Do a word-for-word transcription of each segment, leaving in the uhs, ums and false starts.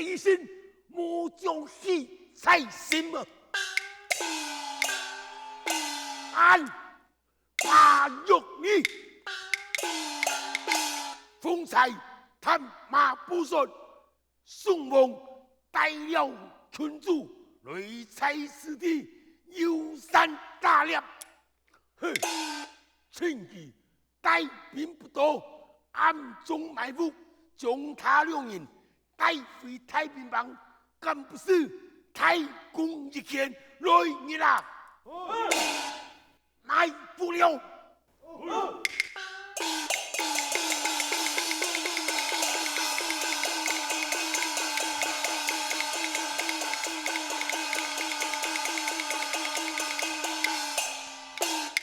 一生莫將喜在心啊！俺怕若你，风采探马步说，宋王带了群主来在此地游山打猎。哼，趁机 带兵不到，暗中埋伏，将他两人带回太平邦，敢不是大功一件？来人啊！埋伏了！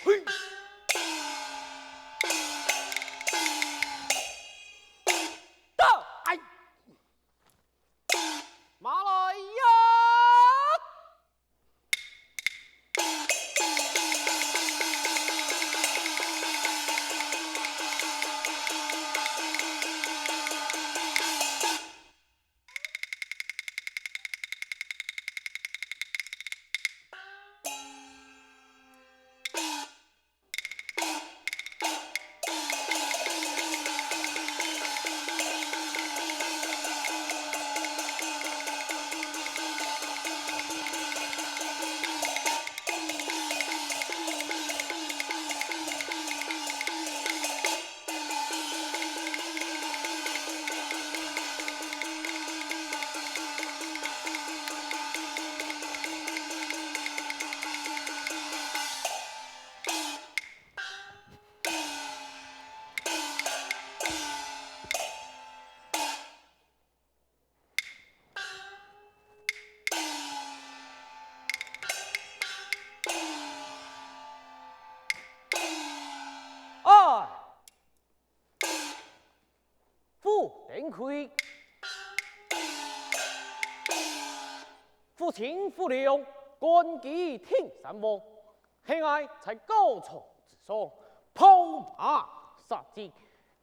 嘿！ 到！哎，马来呀！哎，夫登基，夫亲夫良，官居天山王。 係𠊎在高床之上，炮馬殺雞，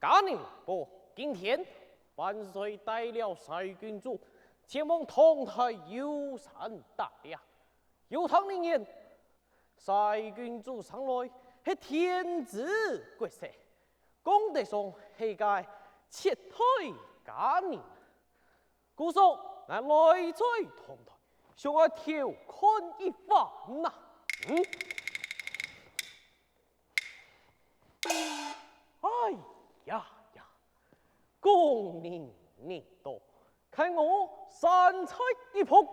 加能報今天。萬歲帶了細君主前往唐台遊山打獵，有聽人言，細君主生來係天子國色，講得上係個絕代佳人。 故所，𠊎來在堂台，想愛偷看一番啊。嗯？哎呀呀，功名利祿，看我閃在一旁。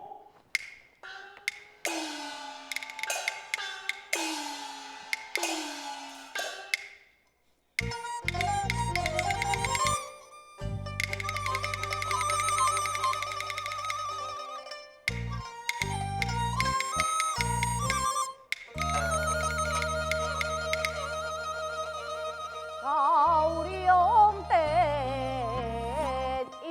高粱得意。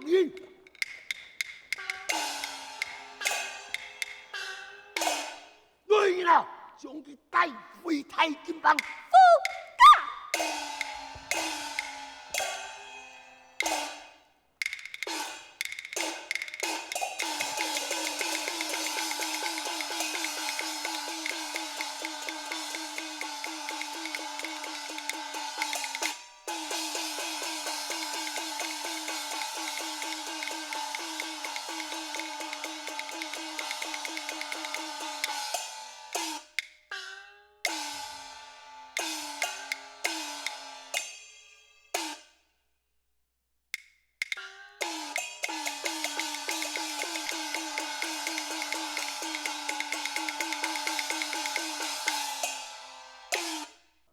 人。来人啊，将佢帶回太金邦。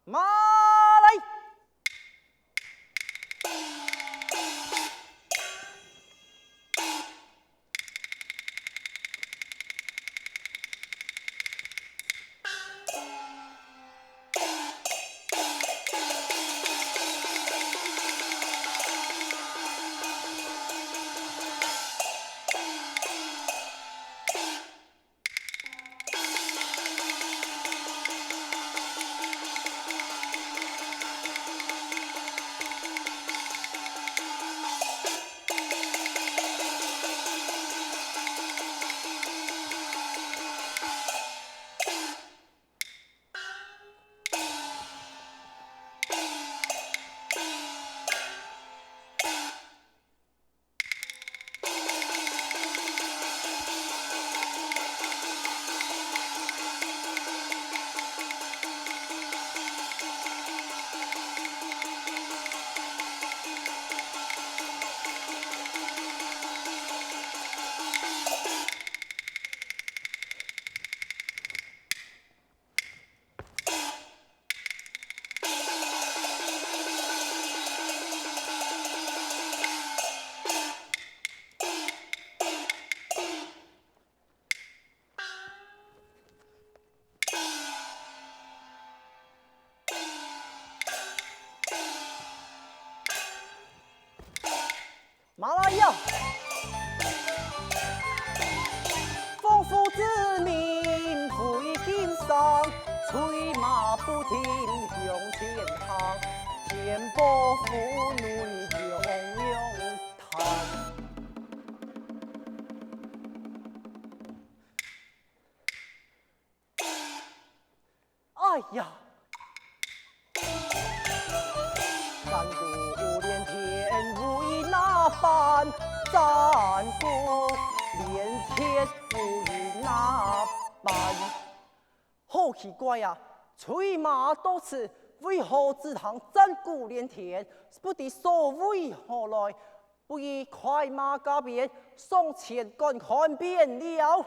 馬來！馬來喲！奉父之命，回京上，催馬不停向前行，天波府内中央滩。 哎呀！战鼓连天为哪般？战鼓连天为哪般？好奇怪啊！催马到此，为何只听战鼓连天，不知所为何来？ 不如快马加鞭，上前观看便了。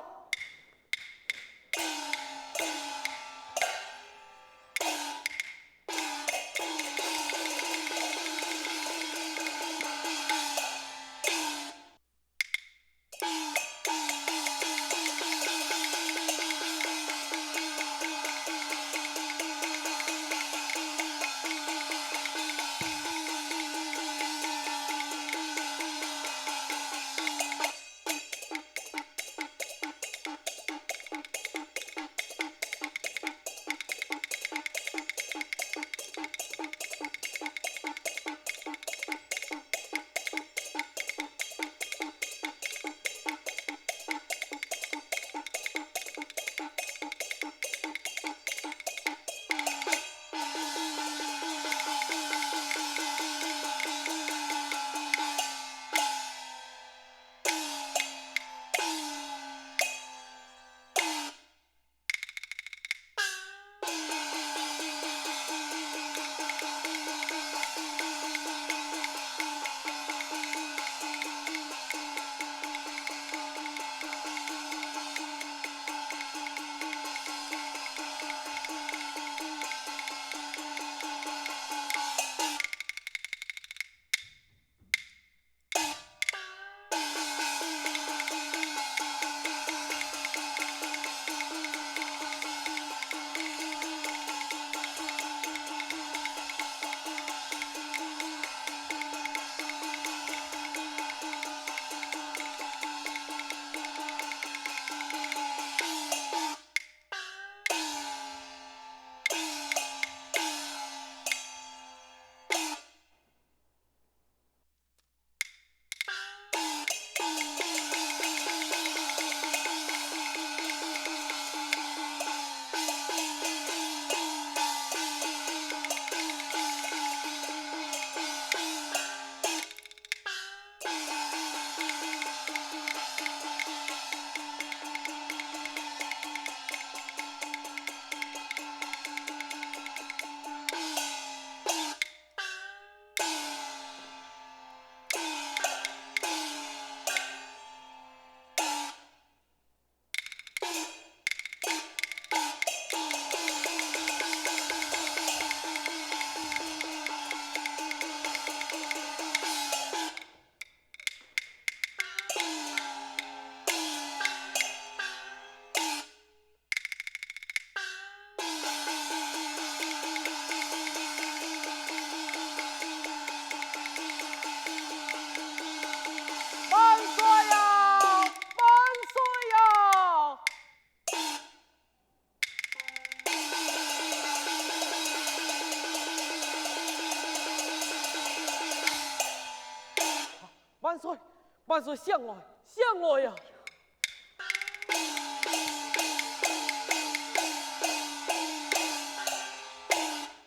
万岁，万岁，醒來，醒來啊！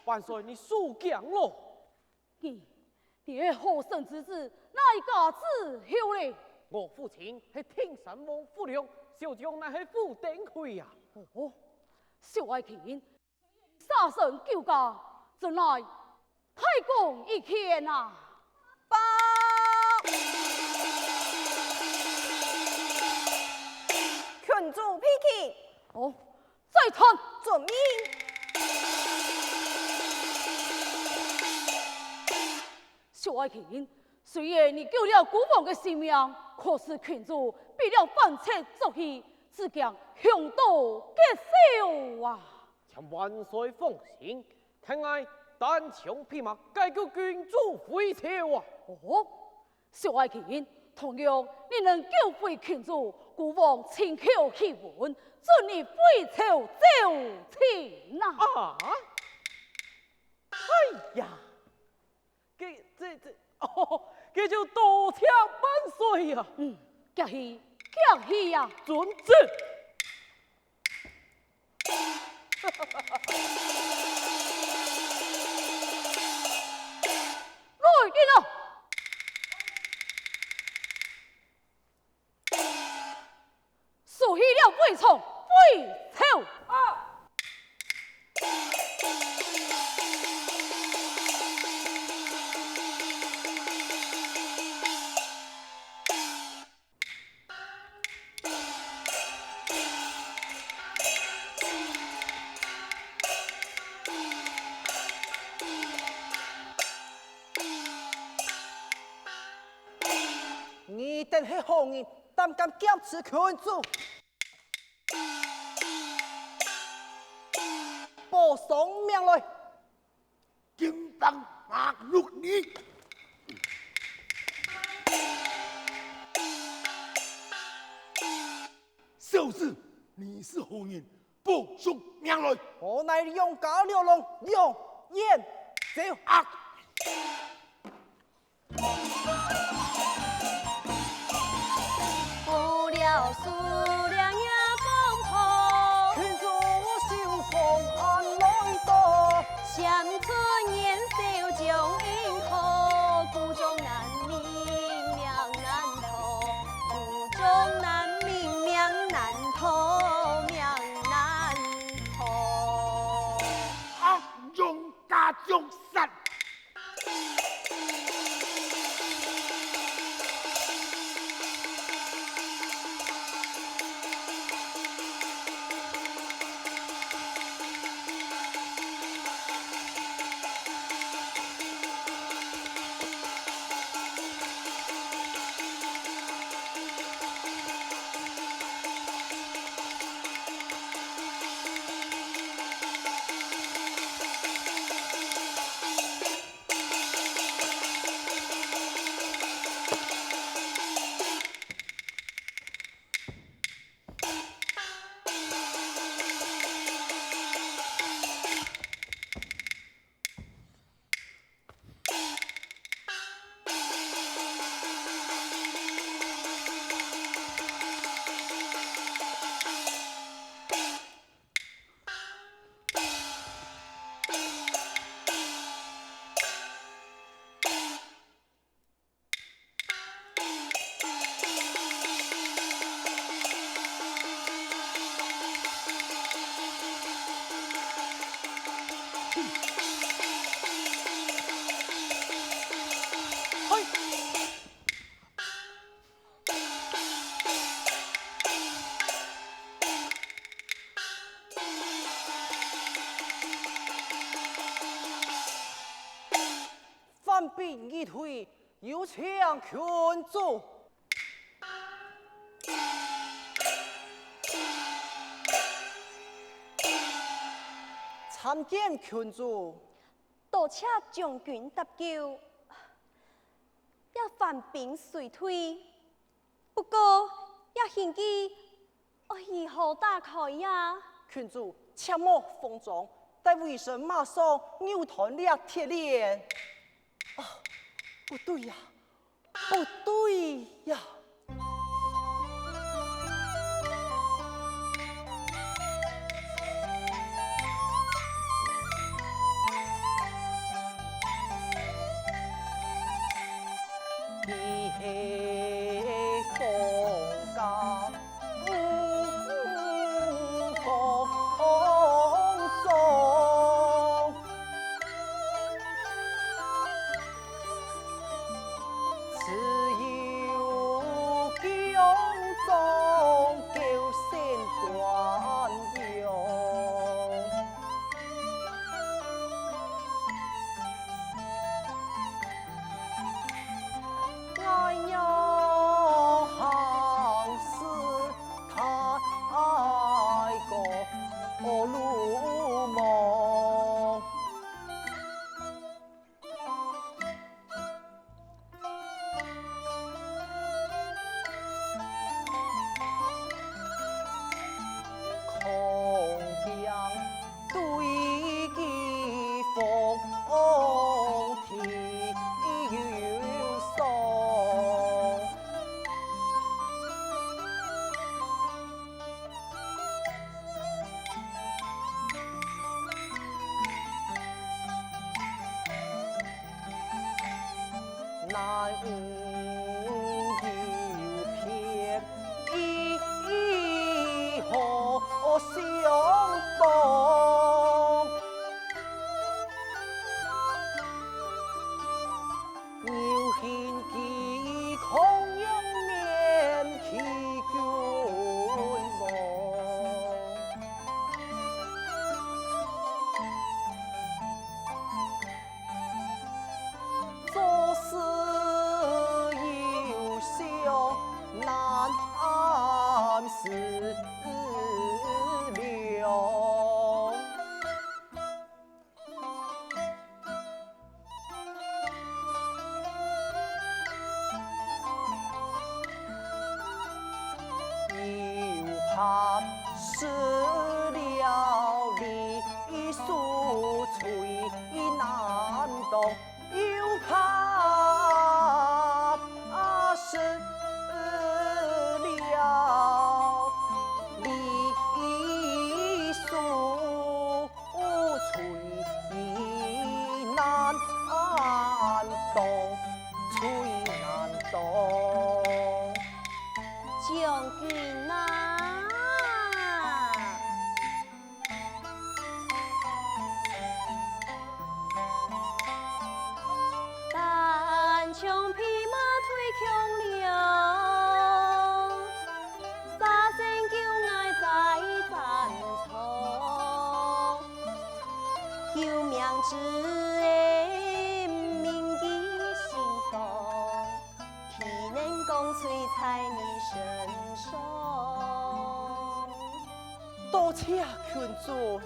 万岁，你輸驚咯！你，你係何生之子，哪一家之後咧？我父親係定山王傅亮，小將乃係傅登輝啊。哦，小愛卿， 殺身救家，真乃大功一件啊！報！群主備起！哦，在堂遵命！小愛卿，雖然你救了孤王个性命，可是群主被了反賊捉去，只驚凶多吉少啊！ 請萬歲放心，待𠊎單槍匹馬解救群主回朝啊！哦，小愛卿，倘若你能救回群主，孤王親口許婚，准你回朝招親啊！啊？哎呀，這、這、這，哦，這就多謝萬歲啊！嗯，客氣，客氣啊！遵旨。 來人啊！收起了魏昌，回朝！啊！ 你等係何人，膽敢劫持群主？報上名來！ 金榜白玉女。小子，你是何人？報上名來！我乃梁家梁郎梁彥祖。啊！ 啊，杨家将杀！ 犯兵已退，有請群主。参见群主。多谢将军搭救。这番兵虽退， 不过，这刑具爱如何打开呀？群主切莫慌张，待微臣马上扭断这铁链。啊，不对呀！不對呀。你係放假 将军啊！多谢群主。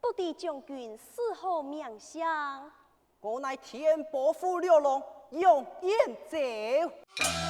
不知将军是何名姓？我乃天波府六郎杨延昭。